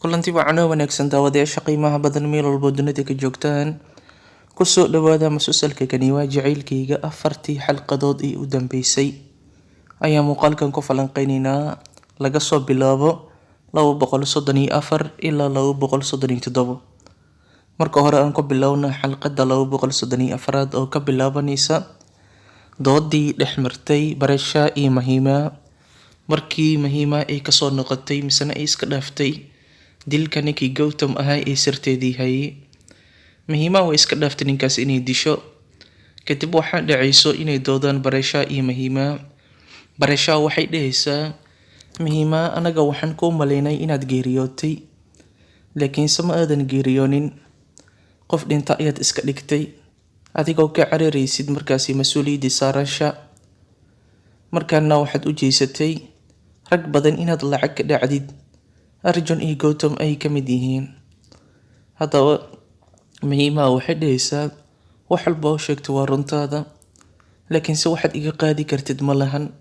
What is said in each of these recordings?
Kulanti wacan oo wanaagsan, daawadayaasha qiimaha badan meel walbo dunida ka joogtaan. Kusoo dhawaada musalsalka Kani Waa Jaceylkayga. Afartii xalqadood ee u dambeysay ayaa muuqaalkan ku falanqeyneynaa, laga soo bilaabo 234 ilaa 237. Marka hore aan ku bilowna xalqada 234aad oo ka bilaabanaysa doodii dhex martay Baresha iyo Mahima, markii Mahima ay kasoo noqotay misena ay iska dhaaftay dilka ninkii Gautam ahaa ee sirteedii hayay. Mahima way iska dhaaftay ninkaas inay disho. Kadib waxaa dhacayso inay doodaan Baresha iyo Mahima. Baresha waxay dhahaysaa: "Mahima, anaga waxaan kuu malaynay inaad geeriyootay, laakiinse ma aadan geeriyoonin. Qof dhinta ayaad iska dhigtay adigoo ka cararaysid markaasi mas-uuliyaddii saaransha. Markaana waxaad u jeysatay rag badan inaad lacag ka dhacdid, Arjun iyo Gautam ay ka mid yihiin." Haddaba Mahima waxay dhahaysaa: "Wax walba oo sheegto waa runtaada, laakiinse waxaad iga qaadi kartid ma lahan.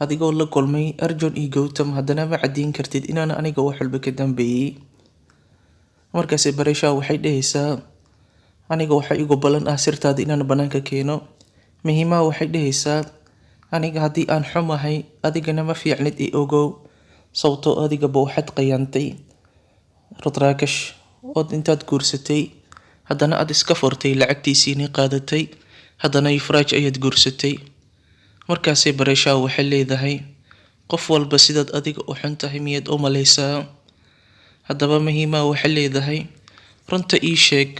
Adigoo la kulmay Arjun iyo Gautam, haddana ma caddeyn kartid inaan aniga wax walba ka dambeeyey." Markaasi Baresha waxay dhahaysaa: "Aniga waxaa igu ballan ah sirtaada inaan banaanka keeno." Mahima waxay dhahaysaa: "Aniga haddii aan xumahay, adigana ma fiicnid i ogow, sababtoo adigaba waxaad qayaantay Rudrakash ood intaad guursatay, haddana aad iska furtay, lacagtiisiina qaadatay, haddana Yufraj ayaad guursatay." Markaasay Baresha waxay leedahay: "Qof walba sidaad adiga u xun tahay miyaad u malaysaa?" Haddaba Mahima waxay leedahay: "Runta ii sheeg,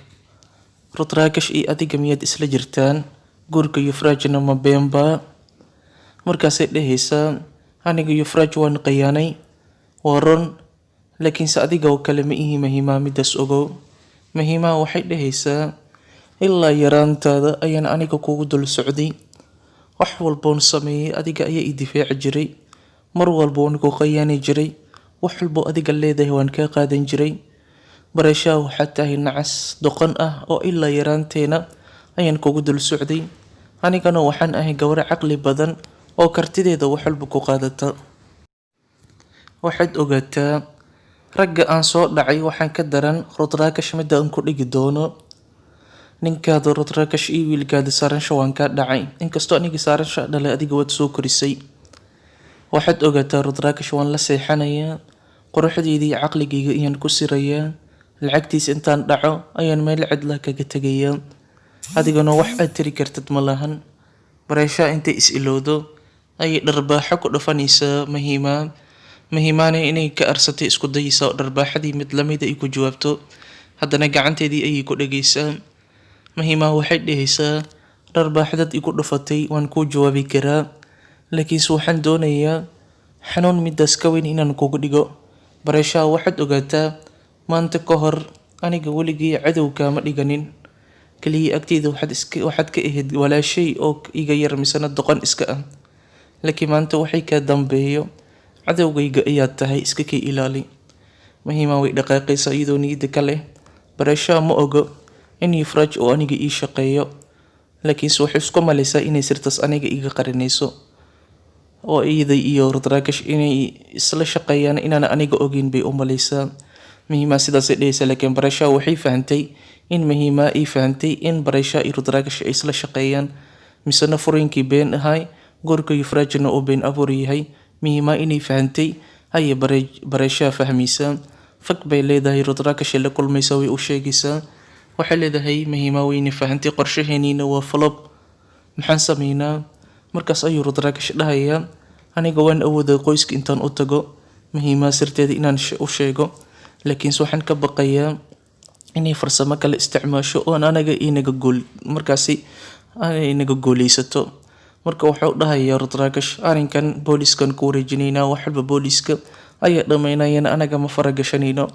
Rudrakash iyo adiga miyaad isla jirtaan? Guurka Yufrajna ma beenbaa?" Markaasay dhahaysaa: "Aniga Yufraj waan qayaanay, waa run, laakiinse adiga oo kale ma ihi Mahima, midaas ogow." Mahima waxay dhahaysaa: "Ilaa yaraantaada ayaan aniga kugu dul socday. Wax walboon sameeyay adiga ayaa i difaaci jiray. Mar walba waan ku qayaani jiray. Wax walbo adiga leedahay waan kaa qaadan jiray. Bareeshaa, waxaad tahay nacas doqon ah oo ilaa yaraanteena ayaan kugu dul socday. Anigana waxaan ahay gabar caqli badan oo kartideeda wax walba ku qaadata. Waxaad ogaataa, ragga aan soo dhacay waxaan ka daran Rudrakash midda aan ku dhigi doono. Ninkaada Rudrakash iyo wiilkaada Saaransha waan kaa dhacay. Inkastoo aniga Saaransha dhalay, adiga waad soo korisay. Waxaad ogaataa, Rudrakash waan la seexanayaa. Quruxdeydii iyo caqligayga ayaan ku sirayaa. Lacagtiisa intaan dhaco ayaan meel cidla kaga tegayaa. Adigana wax aad tiri kartid ma lahan." Bareesha intay is ilowdo ayay dharbaaxo ku dhufanaysaa Mahima. Mahimana inay ka arsatay isku dayaysaa oo dharbaaxadii mid lamida ay ku jawaabto. Haddana gacanteedii ayay ku dhegaysaa. Mahima waxay dhahaysaa: "Dharbaaxadad igu dhufatay waan kuu jawaabi karaa, laakiinse waxaan doonayaa xanuun midaas ka weyn inaan kugu dhigo. Bareesha, waxaad ogaataa, maanta ka hor aniga weligay cadow kaama dhiganin. Kaliya agteyda waxaad ka ahayd walaashay oo iga yar misena doqon iska ah. Laakiin maanta waxay kaa dambeeyo cadowgayga ayaad tahay, iska kay ilaali." Mahima way dhaqaaqaysaa iyadoo niyadda ka leh: "Bareesha ma ogo in Yufraj oo aniga ii shaqeeyo, laakiinse waxay isku malaysaa inay sirtaas aniga iga qarinayso oo iyada iyo Rudrakash inay isla shaqeeyaan inaan aniga ogeyn bay u malaysaa." Mahima sidaasay dhahaysaa, laakiin Bareesha waxay fahantay in Mahima ay fahantay in Bareesha iyo Rudrakash ay isla shaqeeyaan, misena furinkii been ahay, guurka Yufrajna uu been abuur yahay. Mahima inay fahantay ayay Bareesha fahmaysaa. Fag bay leedahay. Rudrakash la kulmaysaa, way u sheegaysaa. Waxay leedahay: "Mahima wayna fahantay, qorshaheeniina waa flop, maxaan sameynaa?" Markaas ayuu Rudrakash dhahayaa: "Aniga waan awooday qoyska intaan u tago Mahima sirteeda inaan u sheego, laakiinse waxaan ka baqayaa inay farsamo kale isticmaasho oon anaga inaga gool markaasi inaga guuleysato." Marka wuxuu dhahayaa Rudrakash: "Arrinkan booliskan ku wareejinaynaa, wax walba booliska ayaa dhammaynayaan, anaga ma faragashanayno."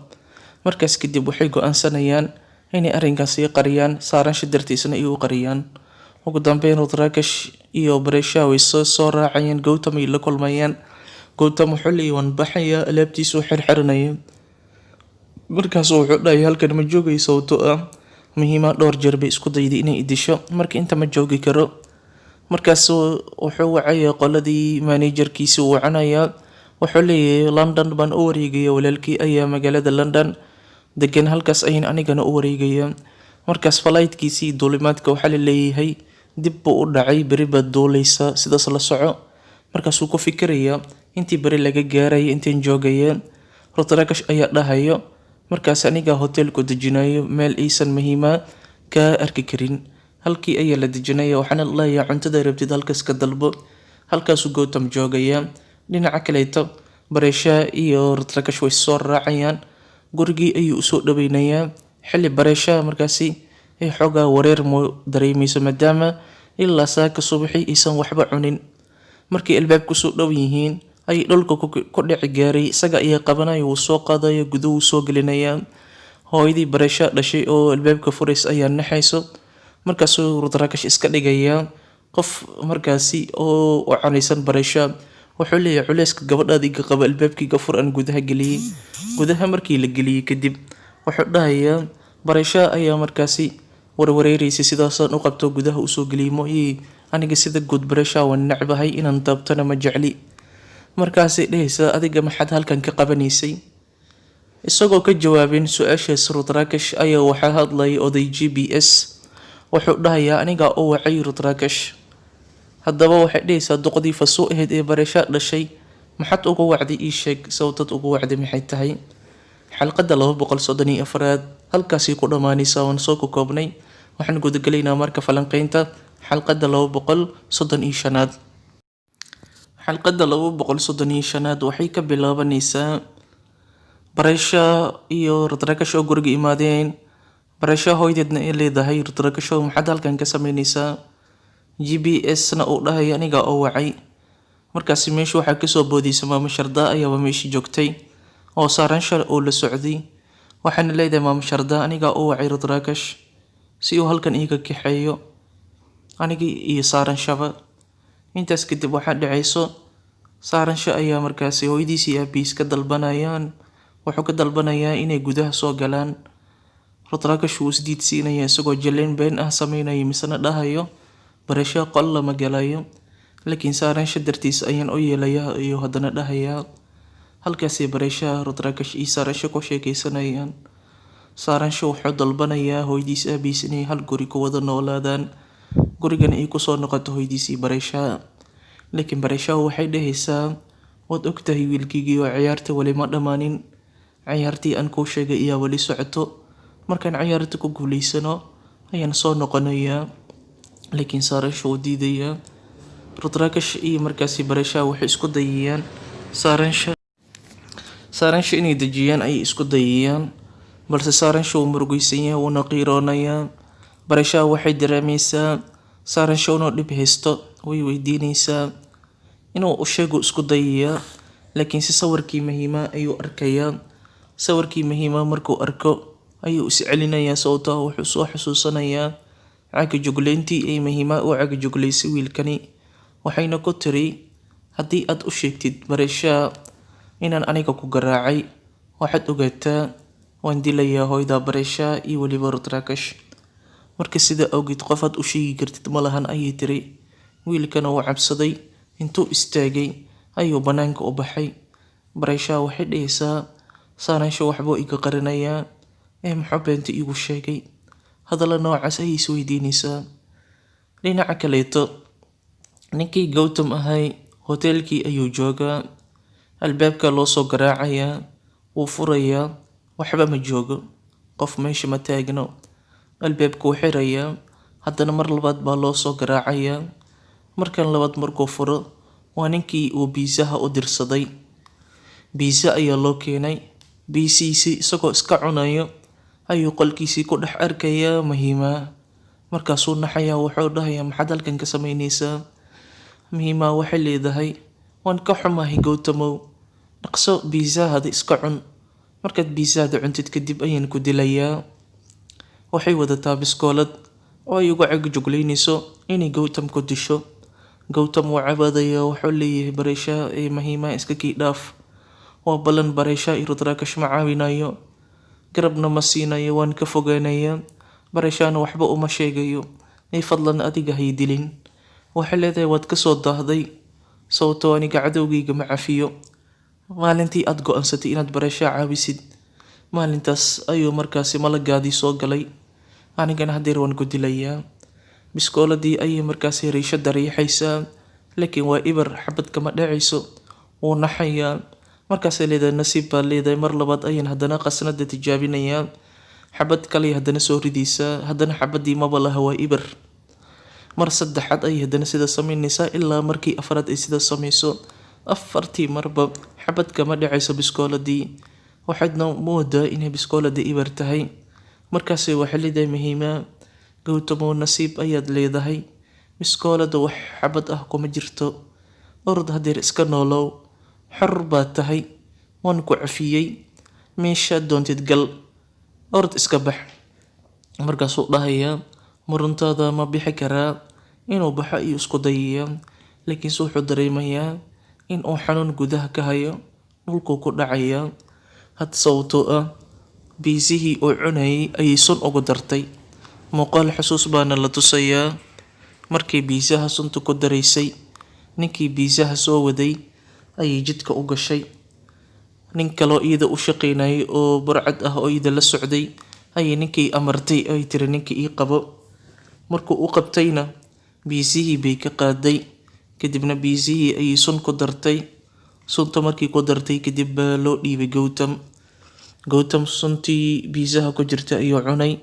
Markaas kadib waxay go-aansanayaan inay arrinkan sii qariyaan, Saaransha dartiisna ay u qariyaan. Ugu dambeyn Rudrakash iyo Bareesha way soo raacayaan. Gautam ay la kulmayaan. Gautam wuxuu leeyahay: "Waan baxayaa." Alaabtiisuu xirxiranaya. Markaasuu wuxuu dhahay: "Halkan ma joogay, sababtoo ah Mahima dhowr jeer bay isku dayday inay idisho, marka inta ma joogi karo." Markaasuu wuxuu wacayaa qoladii managerkiisii uu wacanayaa. Wuxuu leeyahay London baan u wareegaya, walaalkii ayaa magaalada London degan, halkaas ayaan anigana u wareegaya. Markaas flightkiisii duulimaadka waxaa la leeyahay dib buu u dhacay, beri baad duuleysaa, sidaas la soco. Markaasuu ku fikiraya intii beri laga gaaraya intaan joogaya. Rudrakash ayaa dhahayo markaas aniga hotelku dejinayo meel aysan muhiima ka arki karin. Halkii ayaa la dejinaya, waxaana la leeyahay cuntada rabtid halkaas ka dalbo. Halkaasuu Gautam joogaya. Dhinaca kaleeto Bareesha iyo Rudrakash way soo raacayaan, gurigii ayuu usoo dhaweynayaa. Xilli Bareesha markaasi ay xoogaa wareer mu dareemeyso, maadaama ilaa saaka subaxii aysan waxba cunin. Markii albaabku soo dhow yihiin ayay dhulka ku dhici gaaray, isaga ayaa qabanaya, wuu soo qaadaya, guduhu soo gelinaya. Hooyadii Bareesha dhashay oo albaabka furaysa ayaa naxayso. Markaasuu Rudrakash iska dhigayaa qof markaasi oo u canaysan Bareesha. Wuxuu leeyahay culeyska gabadhaada iga qaba, albaabkiiga fur aan gudaha geliyey. Gudaha markii la geliyey kadib wuxuu dhahayaa Bareesha ayaa markaasi warwareereysay, sidaasaan u qabto gudaha usoo geliyey mooyee, aniga sida guud Bareesha waan necbahay, inaan taabtana ma jecli. Markaasay dhehaysaa adiga maxaad halkan ka qabanaysay? Isagoo ka jawaabin su-aashaas Rudrakash ayaa waxaa hadlayay oday GPS. Wuxuu dhahayaa anigaa u wacay Rudrakash. Haddaba waxay dhehaysaa duqdii fasuu ahayd ee Bareesha dhashay, maxaad ugu wacday? Ii sheeg sababtaad ugu wacday maxay tahay? Xalqadda 234aad halkaasay ku dhammaanaysaa, waan soo kokoobnay. Waxaan gudagelaynaa marka falanqeynta xalqadda 235aad. Xalqadda 235aad waxay ka bilaabanaysaa Bareesha iyo Rudrakash oo guriga imaadeen. Bareesha hooyadeedna ay leedahay Rudrakash, maxaad halkan ka sameynaysaa? GPS na uu dhahay aniga oo wacay. Markaasi meesha waxaa kasoo boodaysa Maamo Shardaa ayaaba meesha joogtay oo Saaransha oo la socday. Waxaana leedahay Maamo Shardaa anigaa u wacay Rudrakash si uu halkan iiga kaxeeyo, anigii iyo Saaranshaba. Intaas kadib waxaa dhacayso Saaransha ayaa markaasi hooyadiis iyo aabihiis ka dalbanayaan, wuxuu ka dalbanayaa inay gudaha soo galaan. Rudrakash wuu isdiidsiinaya isagoo jaleen been ah sameynaya, misena dhahayo Bareesha qol lama galayo, laakiin Saaransha dartiis ayaan u yeelayaa ayuu haddana dhahayaa. Halkaasay Bareesha, Rudrakash iyo Saaransha ku sheekeysanayaan. Saaransha wuxuu dalbanayaa hooyadiis aabihiis inay hal guri ku wada noolaadaan, gurigana ay kusoo noqoto hooyadiis iyo Bareesha. Laakiin Bareesha waxay dhahaysaa waad ogtahay wiilkaygii oo ciyaarta weli ma dhammaanin, ciyaartii aan kuu sheegay ayaa weli socoto, markaan ciyaarta ku guuleysano ayaan soo noqonayaa. Laakiin Saaransha wuu diidayaa. Rudrakash iyo markaasi Bareesha waxay isku dayayaan Saaransha inay dejiyaan ayay isku dayayaan, balse Saaransha wuu murugaysan yahay, wuuna qiiroonayaa. Bareesha waxay dareemaysaa Saaransha inuu dhib haysto, way weydiinaysaa inuu u sheego isku dayayaa, laakiin si sawirkii Muhiima ayuu arkayaa. Sawirkii Muhiima markuu arko ayuu is celinayaa, sababtoo ah wuxuu soo xusuusanayaa cagajugleyntii ay Muhiima u cagajugleysay wiilkani. Waxayna ku tiri haddii aad u sheegtid Bareesha inaan aniga ku garaacay, waxaad ogaataa waan dilayaa hooyada Bareesha iyo weliba Rudrakash. Marka sida awgeed qof aad u sheegi kartid ma lahan ayay tiri. Wiilkana wuu cabsaday, intuu istaagay ayuu banaanka u baxay. Bareesha waxay dhahaysaa Saaransha waxbuu iga qarinayaa, ee muxuu beenta iigu sheegay? Hadalla noocaas ayay isweydiinaysaa. Dhinaca kaleeto ninkii Gautam ahay hoteelkii ayuu joogaa, albaabka loo soo garaacayaa, wuu furayaa, waxba ma joogo, qof meesha ma taagno. Albaabka wuu xirayaa, haddana mar labaad baa loo soo garaacayaa. Markan labaad markuu furo waa ninkii uu pizzaha u dirsaday. Pizza ayaa loo keenay, pizzihiisii isagoo iska cunayo ayuu qolkiisii ku dhex arkayaa Muhiima. Markaasuu naxayaa, wuxuu dhahayaa maxaad halkan ka sameynaysaa? Muhiima waxay leedahay waan ka xumahay Gautamow, dhaqso pizzahada iska cun, markaad pizzahada cuntid kadib ayaan ku dilayaa. Waxay wadataa biskoolad oo ay uga cagajugleynayso inay Gautam ku disho. Gautam wuu cabaadayaa, wuxuu leeyahay Bareesha ee Muhiima iska kii dhaaf, waa ballan Bareesha iyo Rudrakash ma caawinayo, garabna ma siinayo, waan ka fogaanayaa, Bareeshana waxba uma sheegayo, ee fadlan adiga hay dilin. Waxay leedahay waad kasoo daahday, sababtoo aniga cadowgayga ma cafiyo. Maalintii aad go-aansatay inaad Bareeshaa caawisid, maalintaas ayuu markaasi malagaadii soo galay. Anigana hadeer waan ku dilayaa. Biskooladii ayay markaasi riishada riixaysaa, laakiin waa ibar, xabad kama dhacayso. Wuu naxayaa. Markaasay leedahay nasiib baa leedahay. Mar labaad ayaan haddana qasnada tijaabinayaa. Xabad kale haddana soo ridaysaa, haddana xabadii maba laha, waa ibar. Mar saddexaad ayay haddana sida samaynaysaa, ilaa markii afraad ay sida samayso. Afartii marba xabad kama dhacayso biskooladii, waxaadna moodaa inay biskoolada ibar tahay. Markaasi waxay leedahay Muhiima, Gowtamo, nasiib ayaad leedahay, biskoolada wax xabad ah kuma jirto. Orod hadeer, iska noolow, xor baad tahay, waan ku cafiyey, meeshaad doontid gal, orod iska bax. Markaasuu dhahayaa, maruntaada ma bixi karaa? Inuu baxo ayuu isku dayayaa, laakiinse wuxuu dareemayaa in uu xanuun gudaha ka hayo. Dhulkuu ku dhacayaa had, sababtoo ah biisihii uu cunayay ayay sun ugu dartay. Muuqaal xusuus baana la tusayaa markii biisaha sunta ku daraysay. Ninkii biisaha soo waday ayay jidka u gashay. Nin kaloo iyada u shaqaynayay oo burcad ah oo iyada la socday ayay ninkii amartay, ay tiri, ninkii ii qabo. Markuu u qabtayna biisihii bay ka qaaday, kadibna biisihii ayay sun ku dartay. Sunta markii ku dartay kadib baa loo dhiibay Gowtam. Gowtam suntii biisaha ku jirta ayuu cunay,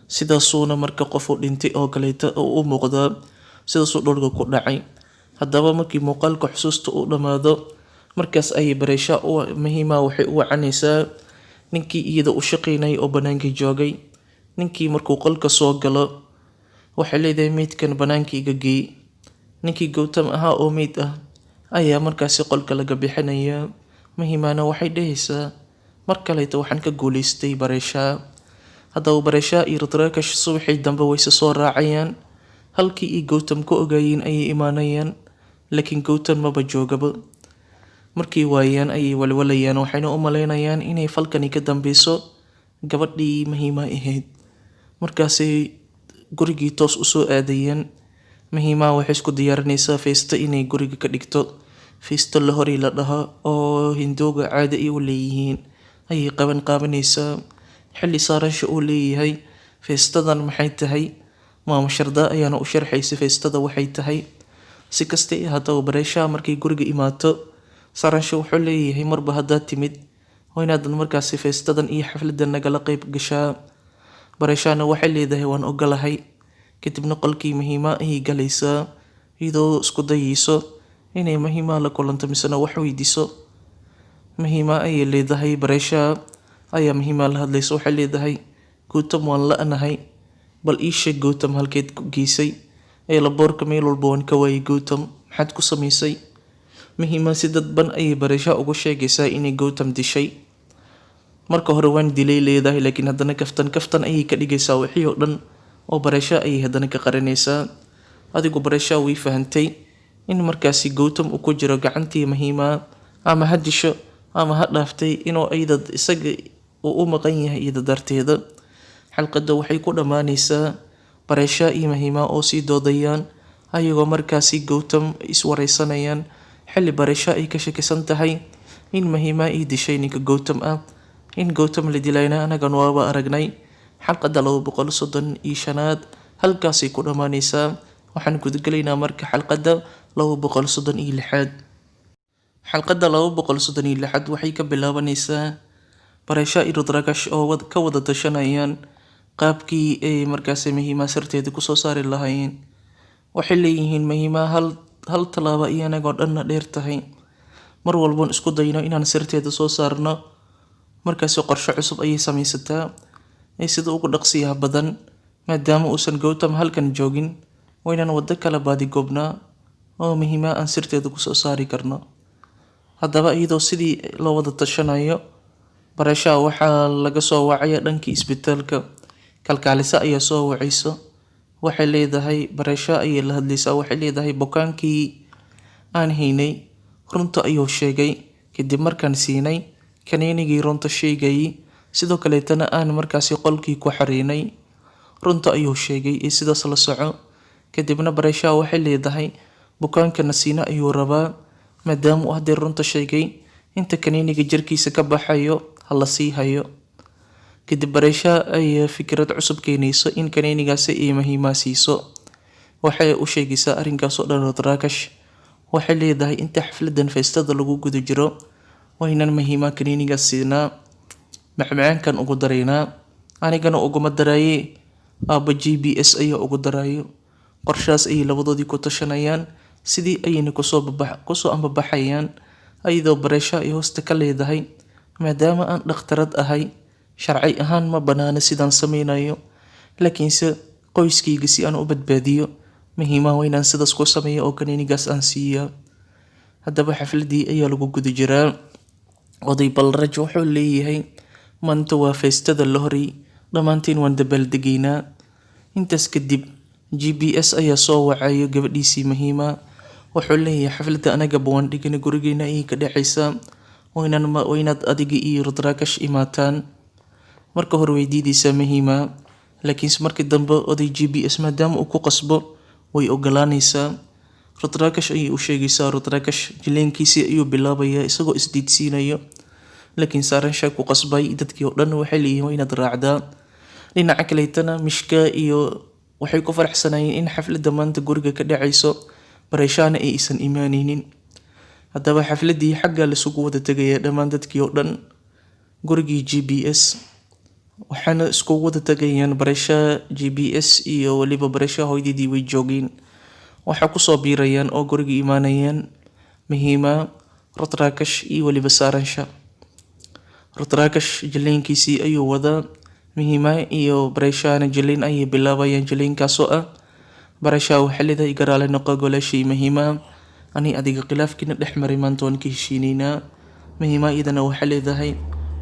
sidaasuuna marka qofu dhintay oo kaleeta oo u muuqdaa, sidaasuu dhulka ku dhacay. Haddaba markii muuqaalka xusuusta uu dhammaado, markaas ayay Bareesha Muhiima waxay u wacanaysaa ninkii iyada u shaqaynayay oo banaanka joogay. Ninkii markuu qolka soo galo, waxay leedahay, meydkan banaanka iga geey. Ninkii Gowtam ahaa oo meyd ah ayaa markaasi qolka laga bixinayaa. Muhiimana waxay dhahaysaa, mar kaleeto waxaan ka guulaystay Bareesha. Haddaba Bareesha iyo Rudrakash subaxii dambe wayse soo raacayaan. Halkii iyo Gowtam ku ogaayeen ayay imaanayaan, laakiin Gowtam maba joogaba. Markay waayaan ayay walwalayaan, waxayna u malaynayaan inay falkani ka dambeyso gabadhii Muhiima ahayd. Markaasay gurigii toos usoo aadayeen. Muhiima waxay isku diyaarinaysaa feesto inay guriga ka dhigto. Feesto la hori la dhaho oo Hindooga caadi ay u leeyihiin ayay qaban qaabanaysaa. Xilli Saaransha uu leeyahay, feestadan maxay tahay? Maama Sharda ayaana u sharxaysa feestada waxay tahay. Si kasta ay ahaataba, Bareesha markay guriga imaato, Saaransha wuxuu leeyahay, marba haddaad timid waa inaadan markaasi feestadan iyo xafladan nagala qayb gashaa. Bareeshana waxay leedahay, waan ogolahay. Kadibna qolkii Muhiima ayay galaysaa, iyadoo isku dayayso inay Muhiima la kulanto misena wax weydiiso. Muhiima ayay leedahay, Bareesha ayaa Muhiima la hadlaysa, waxay leedahay, Gowtam waan la-nahay, bal ii sheeg Gowtam halkeed ku geysay? Eelaboorka meel walba waan ka waayay Gowtam, maxaad ku samaysay? Muhiima si dadban ayay Bareesha ugu sheegaysaa inay Gowtam dishay. Marka hore waan dilay leedahay, laakiin haddana kaftan kaftan ayay ka dhigaysaa wixii oo dhan, oo Bareesha ayay haddana ka qarinaysaa. Adigu Bareesha way fahantay in markaasi Gowtam uu ku jiro gacantii Muhiima, ama ha disho ama ha dhaaftay, inuu iyada isaga uu u maqan yahay iyada darteeda. Xalqadda waxay ku dhammaanaysaa Bareesha iyo Muhiima oo sii doodayaan, ayagoo markaasi Gowtam iswareysanayaan, xilli Bareesha ay ka shakisan tahay in Muhiima ay dishay ninka Gowtam ah. In Gowtam la dilayna anagan waaba aragnay. Xalqadda 235aad halkaasay ku dhammaanaysaa. Waxaan gudagelaynaa marka xalqadda 236aad. Xalqadda 236aad waxay ka bilaabanaysaa Bareesha iyo Rudrakash oo ka wada tashanayaan qaabkii ay markaasi Muhiima sirteeda kusoo saari lahaayeen. Waxay leeyihiin, Muhiima hal hal tallaabo iyo anagoo dhanna dheer tahay. Mar walboon isku dayno inaan sirteeda soo saarno, markaasi qorshe cusub ayay samaysataa. Ee sida ugu dhaqsiyaha badan, maadaama uusan Gowtam halkan joogin, waa inaan waddo kala baadigoobnaa oo Muhiima aan sirteeda kusoo saari karno. Haddaba iyadoo sidii loo wada tashanayo, Bareesha waxaa laga soo wacaya dhankii isbitaalka. Kalkaaliso ayaa soo wacayso. Waxay leedahay, Bareesha ayay la hadlaysaa, waxay leedahay, bukaankii aan haynay runta ayuu sheegay kadib markaan siinay kaniinigii runta sheegayay, sidoo kaleetana aan markaasi qolkii ku xariinay. Runta ayuu sheegay ee sidaas la soco. Kadibna Bareesha waxay leedahay, bukaanka nasiino ayuu rabaa, maadaama uu hadeer runta sheegay. Inta kaniiniga jirkiisa ka baxayo ha la sii hayo. Kadib Bareesha ayaa fikrad cusub keenayso in kaniinigaasi ay Mahima siiso. Waxay u sheegaysaa arrinkaas oo dhan Rudrakash. Waxay leedahay inta xafladan feestada lagu guda jiro waa inaan Mahima kaniinigaas siinaa, macmacaankan ugu daraynaa. Anigana uguma daraaye, aabba GPS ayaa ugu daraayo. Qorshahaas ayay labadoodii ku tashanayaan, sidii ayayna kusoo ambabaxayaan, ayadoo Bareesha ay hoosta ka leedahay maadaama aan dhakhtarad ahay sharci ahaan ma banaana sidaan sameynayo, laakiinse qoyskayga si aan u badbaadiyo Mahima waa inaan sidaas ku sameeyo oo kaniinigaas aan siiyaa. Haddaba xafladii ayaa lagu guda jiraa. Oday Balraj wuxuu leeyahay maanta waa feestada Lohri, dhammaantiin waan dabaaldegaynaa. Intaas kadib GPS ayaa soo wacayo gabadhiisii Mahima. Wuxuu leeyahay xafladda anagaba waan dhigana, gurigeena ayay ka dhacaysaa, waa inaad adiga iyo Rudrakash imaataan. Marka hore way diidaysaa Mahima, laakiinse markii dambe oday GPS maadaama uu ku qasbo way ogolaanaysaa. Rudrakash ayay u sheegaysaa. Rudrakash jileenkiisii ayuu bilaabayaa isagoo isdiidsiinayo, laakiin Saaransha ku qasbay. Dadkii oo dhan waxay leeyihiin waa inaad raacdaa. Dhinaca kaleetana Mishka iyo waxay ku faraxsanayeen in xafladda maanta guriga ka dhacayso, Bareeshana ay aysan imaanaynin. Haddaba xafladdii xagga laisugu wada tegaya dhammaan dadkii oo dhan gurigii GPS, waxaana iskugu wada tegayaan Bareesha, GPS iyo weliba Bareesha hooyadii way joogeen. Waxaa kusoo biirayaan oo guriga imaanayaan Mahima, Rudrakash iyo weliba Saaransha. Rudrakash jileenkiisii ayuu wadaa, Mahima iyo Bareeshana jileen ayay bilaabayaan. Jileenkaasoo ah Bareesha waxay leedahay iga raali noqo golaashii Mahima, ani adiga khilaafkiina dhex maray maanta waan ka heshiinaynaa. Mahima iyadana waxay leedahay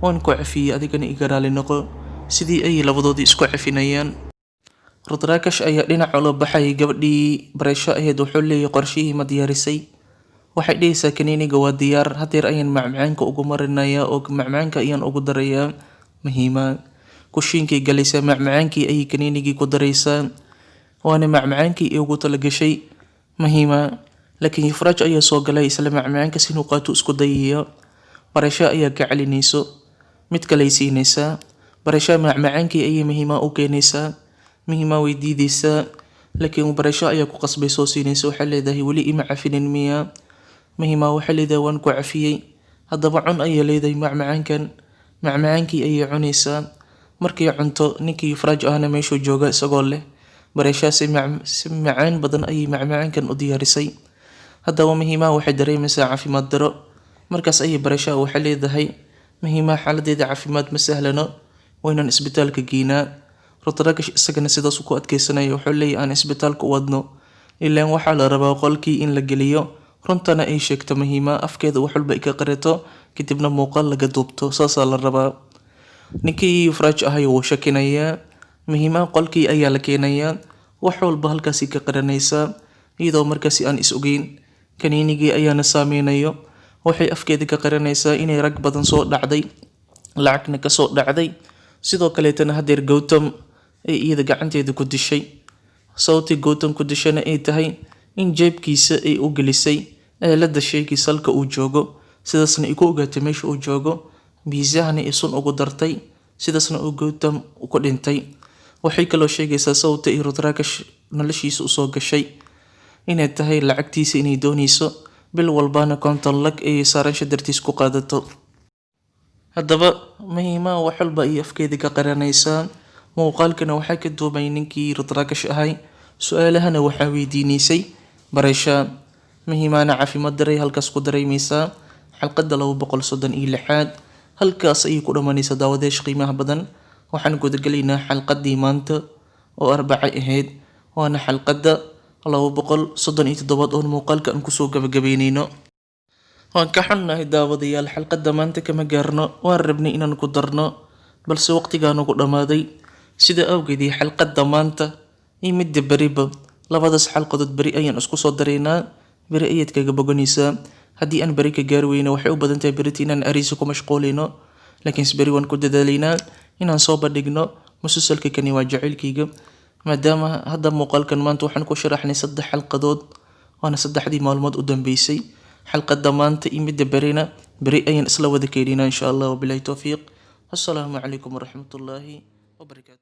waan ku cafiyey, adigana iga raali noqo. Sidii ayay labadoodii isku cafinayaan. Rudrakash ayaa dhinac ula baxay gabadhii Bareesho ahayd. Wuxuu leeyahay qorshihii ma diyaarisay? Waxay dhahaysaa kaniiniga waa diyaar, hadeer ayaan macmacaanka ugu marinayaa oo macmacaanka ayaan ugu darayaa Mahima. Kushiinkay galaysaa, macmacaankii ayay kaniinigii ku daraysaa, waana macmacaankii ay ugu talagashay Mahima. Laakiin Yufraj ayaa soo galay, isla macmacaankaas inuu qaato isku dayaya. Bareesho ayaa ka celinayso, mid kaley siinaysaa. Bareesho macmacaankii ayay Mahima u keenaysaa. Mahima way diidaysaa, laakiin Bareesho ayaa ku qasbay soo siinaysa. Waxay leedahay weli ima cafinin miya? Mahima waxay leedahay waan ku cafiyey, haddaba cun ayay leedahay macmacaankan. Macmacaankii ayay cunaysaa. Markay cunto, ninkii Yufraj ahna meeshuu jooga isagoo leh Bareeshaa si macaan badan ayay macmacaankan u diyaarisay. Haddaba Mahima waxay dareemaysaa caafimaad daro. Markaas ayay Bareeshaa waxay leedahay Mahima xaaladeeda caafimaad ma sahlano, waa inaan isbitaalka geynaa. Rudrakash isagana sidaas ku adkeysanaya, wuxuu leeyahay aan isbitaalka u wadno, ilaan waxaa la rabaa qolkii in la geliyo, runtana ay sheegto Mahima, afkeeda wax walba ay ka qirato, kadibna muuqaal laga duubto, saasaa la rabaa. Ninkii Yufraj ahay wuu shakinayaa. Mahima qolkii ayaa la keenayaa, wax walba halkaasi ka qiranaysaa iyadoo markaasi aan is ogeyn. Kaniinigii ayaana saameynayo. Waxay afkeeda ka qiranaysaa inay rag badan soo dhacday, lacagna kasoo dhacday, sidoo kaleetana hadeer Gautam ay iyada gacanteeda ku dishay. Sababtii Gautam ku dishana ay tahay in jeebkiisa ay u gelisay aaladda sheegaysa halka uu joogo, sidaasna ay ku ogaatay meesha uu joogo, biisahana ay sun ugu dartay, sidaasna uu Gautam ku dhintay. Waxay kaloo sheegaysaa sababta ay Rudrakash noloshiisa usoo gashay inay tahay lacagtiisa inay doonayso, bil walbana 50 lakh ay Saaransha dartiis ku qaadato. Haddaba Mahima wax walba ay afkeeda ka qiranaysaa. Muuqaalkana waxaa ka duubay ninkii Rudrakash ahay, su-aalahana waxaa weydiinaysay Bareesha. Mahimana caafimaad daray halkaas ku dareemaysaa. Xalqadda 236aad halkaas ayay ku dhammaanaysaa. Daawadayaasha qiimaha badan, waxaan gudagelaynaa xalqadii maanta oo Arbaca ahayd, waana xalqadda 237aad oon muuqaalka aan kusoo gabagabeyneyno. Waan ka xunnahay daawadayaal, xalqadda maanta kama gaarno. Waan rabnay inaan ku darno, balse waqtigaa nagu dhammaaday. Sida awgeedii xalqadda maanta iyo midda beriba, labadaas xalqadood beri ayaan isku soo daraynaa. Beri ayaad kaga boganaysaa. Haddii aan beri ka gaari weyno, waxay u badan tahay berita inaan ariisa ku mashquulino, laakiinse beri waan ku dadaalaynaa inaan soo bandhigno musalsalka Kani Waa Jaceylkayga. Maadaama hadda muuqaalkan maanta waxaan ku sharaxnay saddex xalqadood, waana saddexdii maalmood u dambeysay. Xalqadda maanta iyo midda berina Beri ayaan isla wada keeninaa insha Allah. Wabilahi towfiiq. Assalaamu calaykum waraxmatullaahi wabarakaatu.